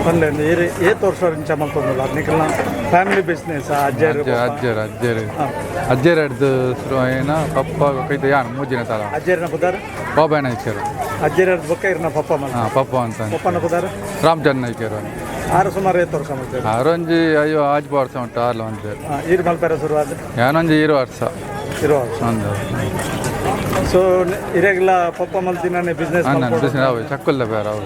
ಪಂಡೆ ಈರು ಏತ್ ವರ್ಷ ಇಂಚ ಮಲ್ತೊಂದುಲ್ಲ ನಿಕಲ್ನ ಫ್ಯಾಮಿಲಿ ಬಿಸ್ನೆಸ್ ಅಜ್ಜೆರ್? ಅಜ್ಜೆರ್ ಅಜ್ಜೆರ್ ಅಜ್ಜೆರ್ ಅಜ್ಜೆರ್ ಅಡ್ದು ಶುರು ಆಯಿನ ಪಪ್ಪ ಕೈತ ಯಾನ್ ಮೂಜಿನ ತಲ. ಅಜ್ಜೆರ್ನ ಪುದರ್? ಬಾಬಾಯ ನಾಯ್ಕರು. ಅಜ್ಜೆರ್ ಬೊಕ್ಕ ಇರ್ನ ಪಪ್ಪ ಮಲ್ತ? ಹಾಂ, ಪಪ್ಪ ಅಂತ. ಪಪ್ಪನ ಪುದರ್? ರಾಮಚಂದ್ರ ನಾಯ್ಕರು. ಆರು ಸುಮಾರು ಏತ್ ವರ್ಷ ಮಲ್ತೇರು? ಆರೊಂಜಿ ಅಯ್ಯೋ ಆಜ್ ವರ್ಷ ಉಂಟು ಆರ್ಲ ಒಂಜಿ. ಈರು ಮಲ್ಪೆರ ಶುರುವಾದ? ಯಾನೊಂಜಿ ಇರು ವರ್ಷ. ಇರುವ ವರ್ಷ. ಒಂದು. ಸೊ ಇರೆಗ್ಲ ಪಪ್ಪ ಮಲ್ತಿನೇ ಬಿಸ್ನೆಸ್? ನನ್ನ ಬಿಸಿನ ಅವು ಚಕ್ಕುಲ್ಲ ಬೇರೆ ಅವು.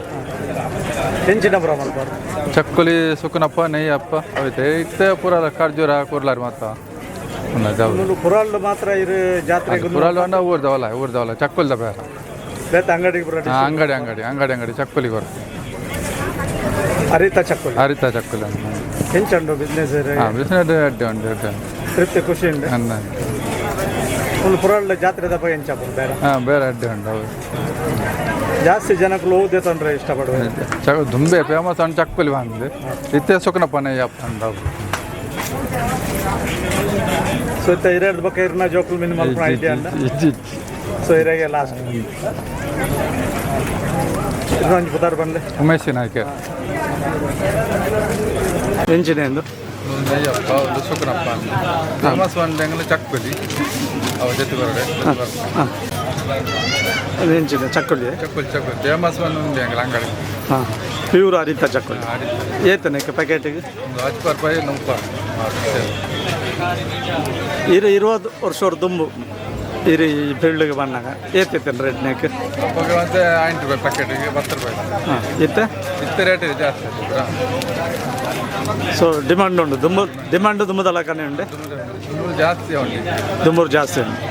ಎಂಚಿನ ಪುರ ಮಲ್ಪಾರು? ಚಕ್ಕುಲಿ, ಸುಕ್ಕನಪ್ಪ, ನೆಯ್ಯಪ್ಪ ಅವಿತೆ. ಇತ್ತೆ ಪೂರ ಖರ್ಜೂರ ಕುರ್ಲಾರ್ ಮಾತ ಉನ್ನದು ಅವು. ಮುಲು ಪುರಾಲ್ಡ್ ಮಾತ್ರ ಇರು ಜಾತ್ರೆಗೆ? ಪುರಾಲ್ ಅಂಡ ಊರ್ದವಲ್ಲ, ಊರ್ದವಲ್ಲ, ಚಕ್ಕುಲ್ದ ಬೇರೆ. ಬೇತೆ ಅಂಗಡಿಗೆ ಪುರ? ಹಾ, ಅಂಗಡಿ ಅಂಗಡಿ ಅಂಗಡಿ ಅಂಗಡಿ ಚಕ್ಕುಲಿ ಕೊರ್ತು. ಅರಿತ ಚಕ್ಕುಲಿ? ಹರಿತ ಚಕ್ಕುಲಿ. ಎಂಚುಂಡು ಬಿಸ್ನೆಸ್? ಹಾಂ, ಬಿಸಿನ ಅಡ್ಡೆ ಉಂಟು, ಅಡ್ಡೆ ಉಂಟು. ತೃಪ್ತಿ, ಖುಷಿ ಉಂಡು? ಅಂದ. ಮುಲು ಪುರಾಲ್ಡ್ ಜಾತ್ರೆ ದಪ್ಪ ಎಂಚ ಬೇರೆ? ಹಾಂ, ಬೇರೆ ಅಡ್ಡೆ ಉಂಟು ಹೌದು. ಜಾಸ್ತಿ ಜನಕ್ಕೂ ಓದೆ ತೊಂದರೆ ಇಷ್ಟಪಡುವ? ಚ ದುಂಬೆ ಫೇಮಸ್ ಉಂಟು ಚಕ್ಕುಲಿ ಬಂದು, ಇತ್ತೆ ಸುಕ್ಕನಪ್ಪ ನೆಯ್ಯಪ್ಪ ಅಂದ. ಸೊ ಇತ್ತ ಇರೆರ್ದು ಬೊಕ್ಕ ಇರ್ನ ಜೋಕುಲು ಮಿನ್ ಮಲ್ಪುನ ಐಡಿಯಾ ಅಂಡ? ಇಜ್ಜಿ. ಸೊ ಇರೆಗೆ ಲಾಸ್ಟ್ ಇರ್ನೊಂಜಿ ಪುದಾರ್ ಬಂದೆ. ಉಮೇಶ್ ನಾಯ್ಕ. ಎಂಚಿನ ಎಂದು? ನೆಯ್ಯಪ್ಪ ಒಂದು, ಸುಕ್ಕನಪ್ಪ ಫೇಮಸ್ ಒಂದು. ಎಂಗ್ಲ ಚಕ್ಕುಲಿ ಅವು ಜೊತೆ ಬರಡೆ. ಹಾಂ, ಅದು ಎಂಚಿನ ಚಕ್ಕುಲಿ? ಚಕ್ಕುಲಿ, ಚಕ್ಕುಲಿ ಫೇಮಸ್ ಒಂದು ಉಂಡು ಎಂಗ್ಲ ಅಂಗಡಿ. ಹಾಂ, ಪ್ಯೂರ್ ಅರಿತ ಚಕ್ಕುಲಿ. ಏತನಕ್ಕೆ ಪ್ಯಾಕೆಟಿಗೆ? ಒಂದು 10 ರೂಪಾಯಿ, 100. ಇರು 20 ವರ್ಷ ದುಂಬು ಇರು ಈ ಫೀಲ್ಡ್ಗೆ ಬಂದಾಗ ಏತಿತ್ತೇನು ರೇಟ್ನಾಕ? ಅವಾಗ ಮತ್ತೆ 8 ರೂಪಾಯಿ ಪ್ಯಾಕೆಟಿಗೆ, 10 ರೂಪಾಯಿ. ಹಾಂ, ಇತ್ತೆ? ಇತ್ತೆ ರೇಟ್ ಇದೆ ಜಾಸ್ತಿ ಆಯ್ತು. ಸೊ ಡಿಮಾಂಡ್ ಉಂಟು, ದುಂಬು ಡಿಮಾಂಡ್ ದುಂಬುದಲಕನೇ ಉಂಟು. ದುಂಬು ಜಾಸ್ತಿ ಉಂಟು. ದುಂಬೂರು ಜಾಸ್ತಿ ಉಂಟು.